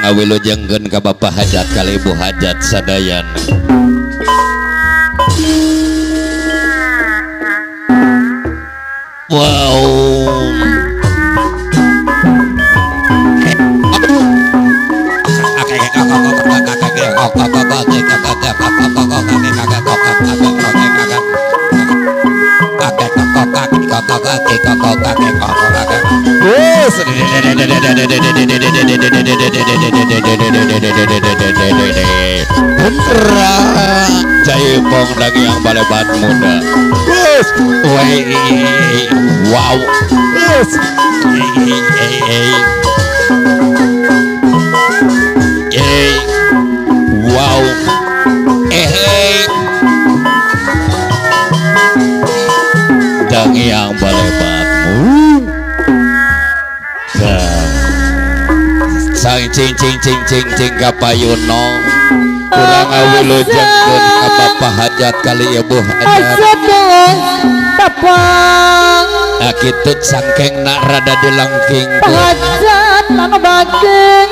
ngawilujengkeun ka Bapak Hajat kali Ibu Hajat sadayana. Wow. Jaipong lagi yang balebat muda. Wow. Wow. Dang yang balebatmu. Sang cing cing cing cing cing kapayunong. Kurang awilujengkeun ka Bapak Hajat kali Ibu Hajat. Nah kitu sangkengna rada dilengking. Hajat anu bageng.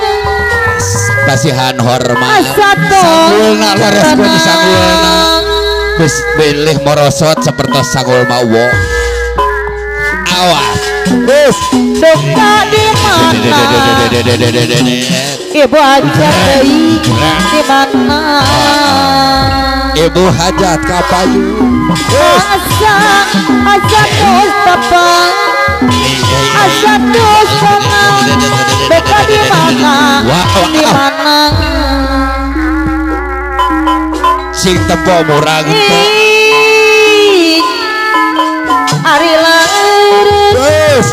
Pasihan hormat. Sanggulna leres pun sanggulna. Geus bilih morosot sapertos sanggul mawo. Awas. Geus duka di mana? Ibu Hajat deui di mana? Ibu Hajat ka payung. Asa asa tos tapang. Asa tos tenang. Duka di mana? Di mana? Sing tempo murang teh. Ari laris.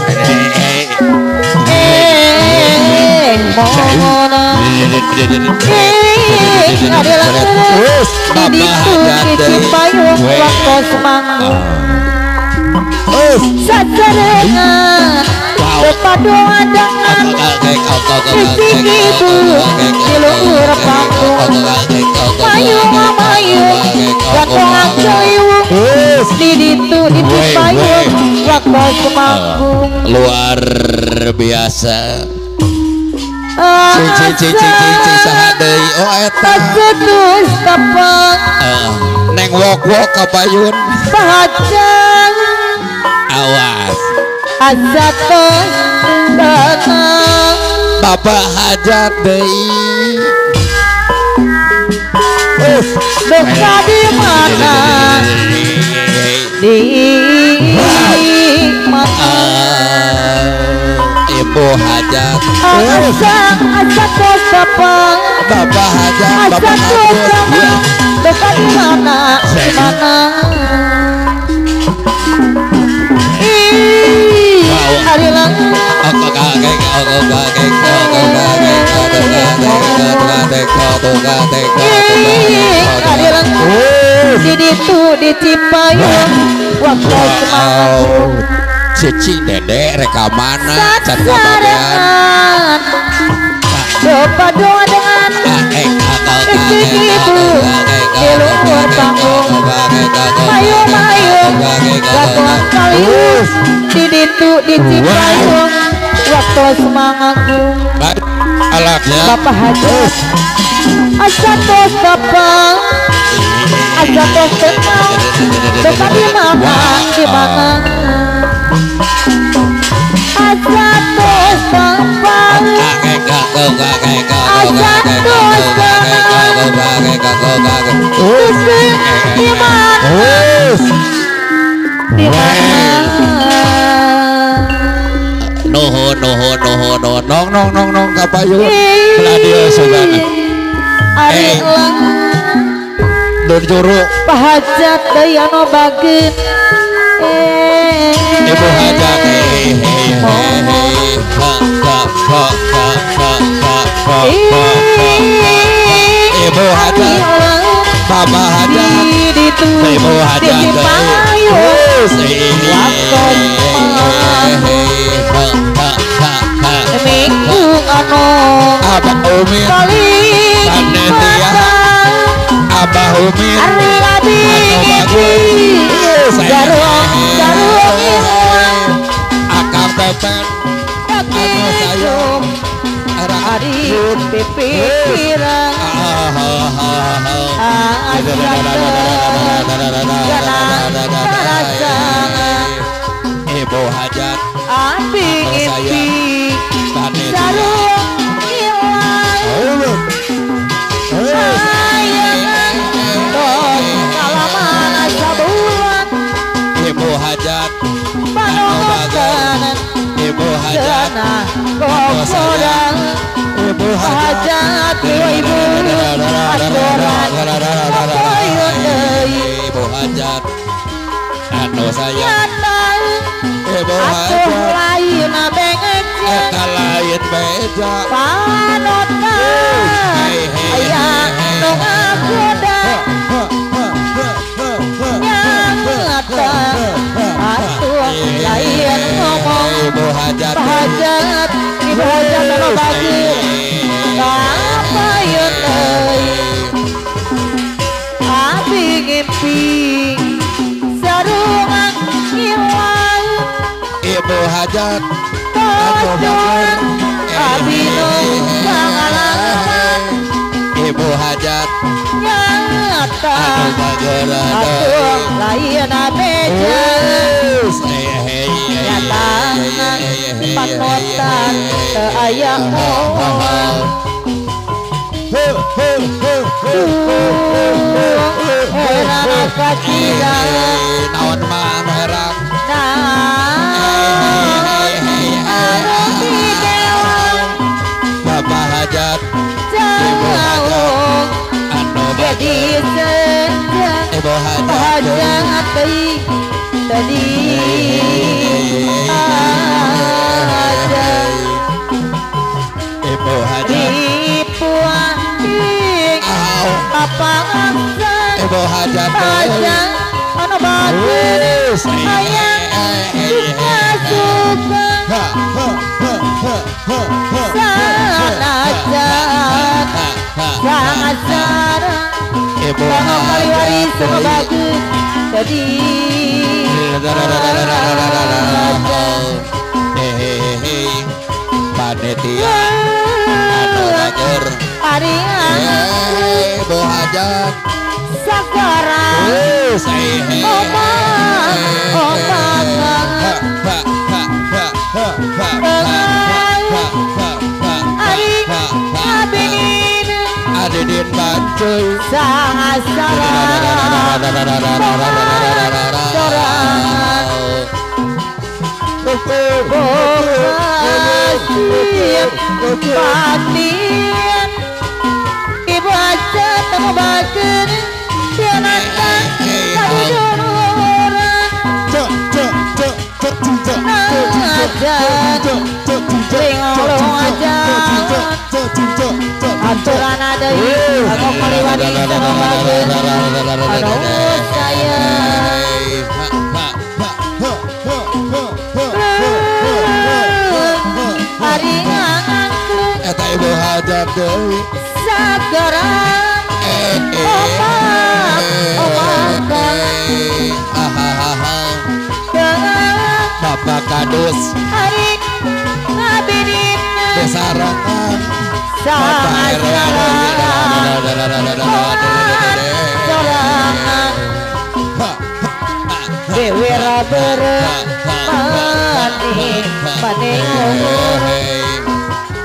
Luar biasa. Cing cing cing cing cing saha deui? Oh eta. Neng wok wok ka payun. Awas. Bapak Hajat deui. Duka di mana? Di mana? Ibu Hajat. Asa asa tos tapang. Bapak Hajat, Bapak Hajat. Duka di mana? Di mana? Ari lang. Di ditu di Cipayung waktu semanggung. Cici dede rekamana cat kabagean. Coba doa dengan istri ibu di luhur panggung. Mayung-mayung gatuan kali di ditu di Cipayung waktu semanggung. Bapak Hajat asa tos tapang. Asa tos tenang. Duka di mana? Di mana? Asa tos tapang. Asa tos tenang. Di mana? Di mana? Nuhun nuhun nuhun nuhun nong nong nong nong ka payun. Belah dieu sugana. Ari lang Dur juru. Pak Hajat deui anu bageun. Ibu Hajat Ibu Hajat, Bapak Hajat, Ibu Hajat. Abah Umi, panitia, Abah Umi, anu bagus, Akang Pepen, anu sayur, Pipikiran Ibu hajat abi ngimpi sarung ilang sayang kalaman sabulan Ibu hajat panogotan Ibu hajat kokodan Ibu hajat ibu aturan kapayun deui Ibu hajat anu sayang Ibu hajat lain beja eta lain beja panotan aya nu ngagoda nyata atuh lain ngomong Ibu hajat hajat ibu hajat anu bageur kapayun deui abi ngimpi sarungan ilang Ibu hajat kocoran abi nu pangalaman Ibu hajat nyata anu bageur atuh lain beja nyata panotan teu aya moal herang kacida naon mah anu herang anu didewa Bapak hajat jauh anu jadi senja Ibu hajat hajat teuing tadi aja Ibu hajat ripuan papangsan Ibu hajat hajat anu bageur hayang suka suka sanajan sangat sarang Ibu bangun kaliwari semua bagus jadi panitia anu bageur ari Ibu hajat sakarang omang omangan ari abinin adidin bancuy sangat sarang sorangan bokasih batin ibu hajat temu bageur tianatan kaduduluran najan lingolong aja aturan deui aku kaliwati temu bageur anu sayang ari ngangklung eta ibu hajat deui sagarang omah omah Bapak Kadus ari ngabinin besarangan sangat sorangan bewera bere mani mani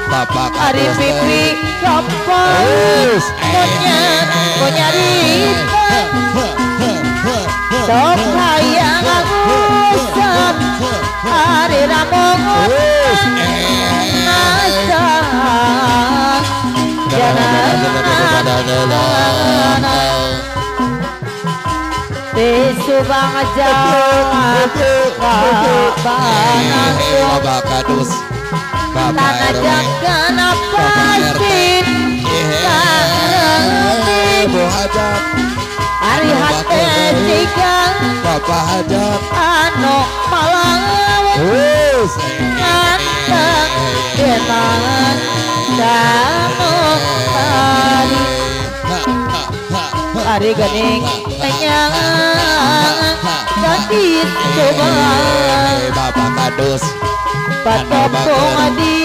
Bapak ari pipi copot punya punya rita sok hayang ngusap ari ramongon masa di Subang Jawa Bapak Kadus Bapak RW Bapak RT Ibu hajat ari hate tiga Bapak hajat anu malang nganteng deman danu tari ari gening tenyang dadi Subang Bapak Kadus Patopong di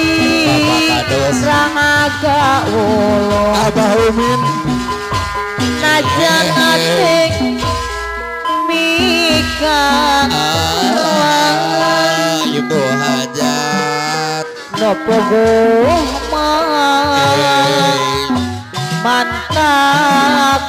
Bapak Kadus Rangan Kawula Abah Umin najan ating mika ibu hajat nopo mantap.